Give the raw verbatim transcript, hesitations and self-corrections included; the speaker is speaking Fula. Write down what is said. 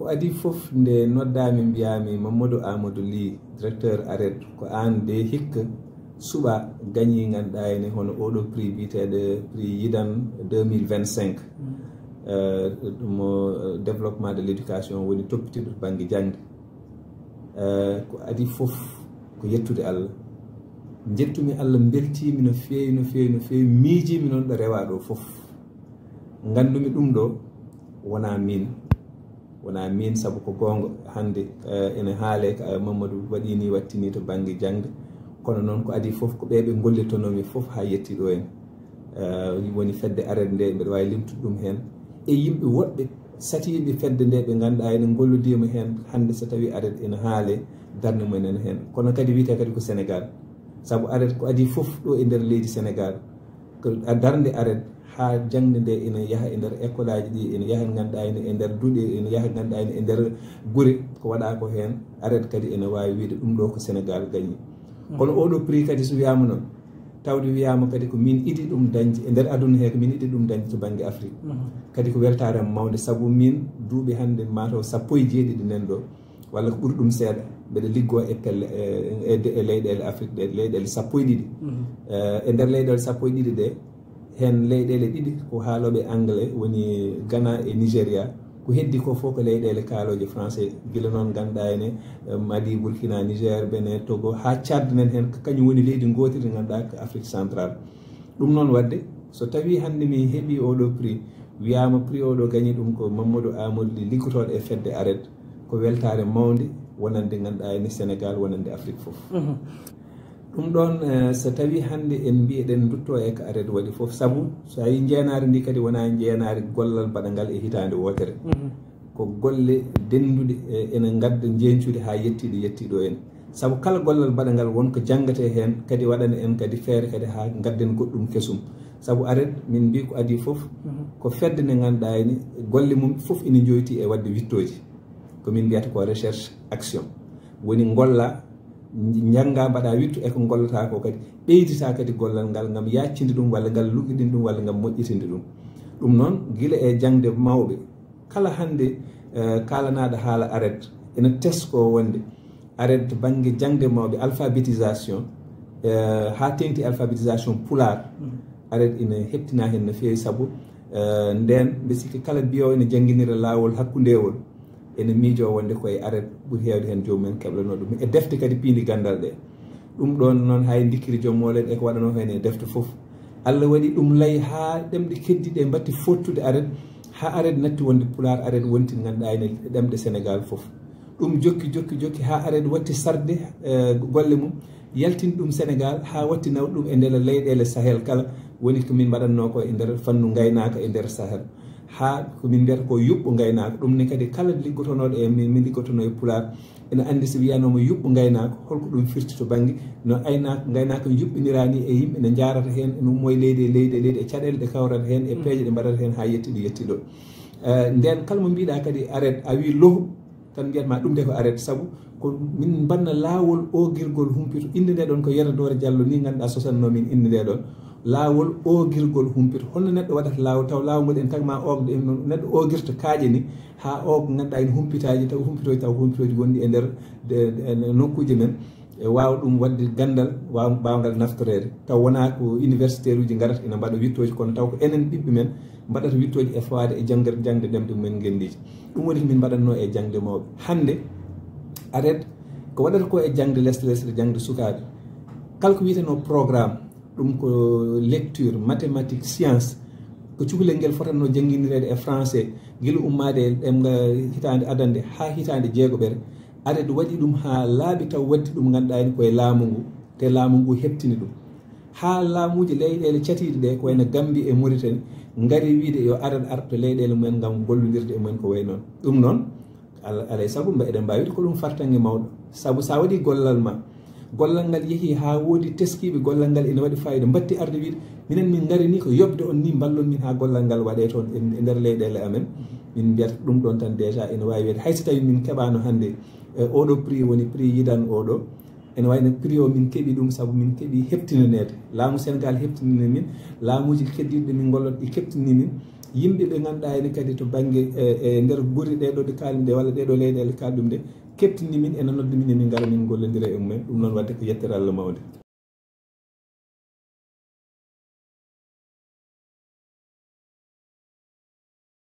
Ko adii fof, nde noddaami, mbiyaami, "Mamadou Amadou Ly, directeur ARED, ko aan de hikka suɓaa gañii, ngannduɗaa ene, hono oɗo prix biyeteeɗo prix Yidan deux mille vingt-cinq." Eh, mo, eh, développement de l'éducation, woni toppitiiɗo to bannge jaŋde. Eh, ko adii fof ko yettude Allah. Njettumi Allah, mbeltiimi no feewi, no feewi, no feewi. Miijiimi noon ɗo rewaa ɗo fof. Nganndumi ɗum ɗo wonaa miin. Wonaa miin, sabu ko goonga, hannde, eh, ene haalee ka Mamadou waɗi ni, watti ni to bannge jaŋde. Kono noon ko adii fof ko ɓe ɓe ngollirtonoomi fof haa yetti ɗo en. Eh, woni fedde ARED nde, mbeɗa waawi limtude ɗum heen. E yimɓe woɗɓe satiiɓe fedde nde ɓe ngannduɗaa ene ngollodiima heen hannde, so tawii ARED ene haalee, darnde mum ene heen. Kono kadi wiyetee kadi ko Sénégal. Sabu ARED ko adii fof ɗo e nder leydi Sénégal. Ko darnde ARED haa jaŋde nde ene yaha e nder école aji ɗi, ene yaha ngannduɗaa ene e nder duɗe, ene yaha ngannduɗaa ene e nder gure, ko waɗaa ko heen. ARED kadi ene waawi wiyde ɗum ɗo ko Sénégal gañi. Kono oɗo prix kadi so wiyaama noon, tawde wiyaama kadi ko min idi ɗum dañde e nder aduna he, ko min idi ɗum dañde to bannge Afrique. Mhm. Kadi ko weltaare am mawnde, sabu min duuɓi hannde mataw sappo e jeeɗiɗi nen ɗo, walla ko ɓuri ɗum seeɗa, mbeɗa liggoo e pelle, e, e, e leyɗeele Afrique ɗe, leyɗeele sappo e ɗiɗi. Mhm. Eh, e nder leyɗeele sappo e ɗiɗi ɗe, heen leyɗeele ɗiɗi ko haalooɓe anglais, woni Ghana e Nigeria. Ko heddi ko fof ko leyɗeele kaalooje français, gila noon ngannduɗaa ene, eh, Mali, Burkina, Niger, Benin, Togo, haa Tchad nan heen, ko kañum woni leydi ngootiri ngannduɗaa ko Afrique centrale. Ɗum noon waɗde, so tawii hannde mi heɓii oɗo prix, wiyaama prix oɗo gañi ɗum ko Mamadou Amadou Ly, liggotooɗo e fedde ARED, ko weltaare mawnde wonande ngannduɗaa ene Sénégal, wonande Afrique fof. Mhm. Ɗum ɗoon, eh, so tawii hannde en mbiyi eɗen nduttoo e ko ARED waɗi fof, sabu so a yii njeenaari ndi kadi wonaa njeenaari gollal baɗangal e hitaande wootere. Mhm. Ko golle dennduɗe, eh, ene ngadda njeñcude haa yettii ɗo yettii ɗo en. Sabu kala gollal baɗangal won ko janngatee heen, kadi waɗana en kadi feere kadi haa ngadden goɗɗum kesum. Sabu ARED min mbiyi ko adii fof, mhm, ko fedde nde ngannduɗaa ene golle mum fof ene njoyti e waɗde wittooji. Ko min mbiyata ko recherche action. Woni ngolla, njannga, mbaɗa wittu e ko ngollata ko kadi, ɓeydita kadi gollal ngal ngam yaaccinde ɗum walla ngal luƴƴiɗin ɗum walla ngam moƴƴitinde ɗum. Ɗum noon, gila e jaŋde mawɓe, kala hannde, eh, kaalanaaɗo haala ARED ene teskoo wonde ARED to bannge jaŋde mawɓe, alphabétisation, eh, haa teeŋti alphabétisation pulaar, mm, ARED ina heɓtina heen no feewi, sabu, eh, ndeen mbe sikki kala biyoowo ene jannginira laawol hakkundeewol, ene miijoo wonde ko e ARED ɓuri heewde heen joomum en keɓlanoo ɗum. E defte kadi piindi ganndal ɗe. Ɗum ɗoon noon hay ndikkiri joom moolen e ko waɗanoo heen e defte fof. Allah waɗi ɗum lay haa ɗemɗe keddiiɗe mbaɗti fooɗtude ARED, haa ARED natti wonde pulaar, ARED wonti ngannduɗaa ene ɗemɗe Sénégal fof. Ɗum jokki, jokki, jokki haa ARED watti sarde, eh, golle mum, yaltini ɗum Sénégal haa watti nawde ɗum e ndela leyɗeele Sahel kala, woni ko min mbaɗatnoo ko e nder fannu ngaynaaka e nder Sahel. Haa ko min mbiyata ko yuɓɓo ngaynaaka. Ɗum ne kadi kala liggotonooɗo e min, min liggotonoo e pulaar, ene anndi so wiyanooma yuɓɓo ngaynaako, holko ɗum firti to bannge no aynaako, ngaynaako yuɓɓiniraani e yimɓe ne njaarata heen, ene ummoo e leydi e leydi e leydi e caɗeele ɗe kawrata heen e, mm, peeje ɗe mbaɗata heen haa yetti ɗo yetti ɗo. Eh, ndeen kala mo mbiɗa kadi ARED, a wi lohu, tan mbiyat ma ɗum de ko ARED, sabu ko min mbanna laawol oogirgol humpito. Innde nde ɗoon ko Yero Doore Jallo ni ngannduɗaa sosannoo min innde nde ɗoon. Laawol oogirgol humpito. Holno neɗɗo waɗata laawol, taw laawol ngol en tagma oogde, en no neɗɗo oogirta kaaƴe ni, haa oog ngannduɗaa ene humpitaaji, taw humpitooji, taw humpitooji gonɗi e nder de, de, de nokkuuje men, e waawa ɗum waɗde ganndal, waaw-, mbaawngal naftoreede. Taw wonaa ko universitaire uji ngarata ina mbaɗa wittooji, kono taw ko enen ɓiɓɓe men mbaɗata wittooji e fawaade e janngir-, jaŋde ɗemɗe mumen ngenndiije. Ɗum woni ko min mbaɗatnoo e jaŋde mawɓe. Hannde, ARED, ko waɗata ko e jaŋde lesɗe lesɗe, jaŋde sukaaɓe. Kala ko wiyetenoo programme, ɗum ko lecture, mathématique, science, ko cukalel ngel fotannoo jannginireede e français, gila ummaade e ɗemngal hitaande adannde haa hitaande jeegoɓere. ARED waɗi ɗum haa laaɓi, taw waɗti ɗum ngannduɗaa ene ko e laamu ngu, te laamu ngu heɓtini ɗum. Haa laamuuji leyɗeele catiiɗe ɗe, ko wayno Gambie e Mauritanie, ngari wiide yo ARED ar to leyɗeele mumen ngam gollondirde e mumen ko wayi noon. Ɗum noon, al-, alay sago mba-, eɗen mbaawi wiide ko ɗum fartaŋŋe mawɗo. Sabu so a waɗii gollal ma, gollal ngal yehii haa woodi teskiiɓe gollal ngal ina waɗi faayiida, mbatti arde wiide, "Minen min ngari ni ko yoɓde on ni, mballon min haa gollal ngal waɗee toon e, e nder leyɗeele amen." Min mbiyata ɗum ɗoon tan déjà ina waawi wiyde, hay so tawii min keɓaano hannde, e oɗo prix woni prix Yidan oɗo, ene wayi no prix o min keɓi ɗum sabu min keɓi heɓtinaneede. Laamu Sénégal heɓtinani min, laamuuji keddiiɗi ɗi min ngollata ɗi keɓtinani min. Yimɓe ɓe ngannduɗaa ene kadi to bannge e e nder gure ɗee ɗoo ɗe kaali nde walla ɗee ɗoo leyɗeele kaali ɗum nde, keɓtini min, ene nodda min, emin ngara min ngollondira e mumen. Ɗum noon waɗde ko yettere Allah mawnde.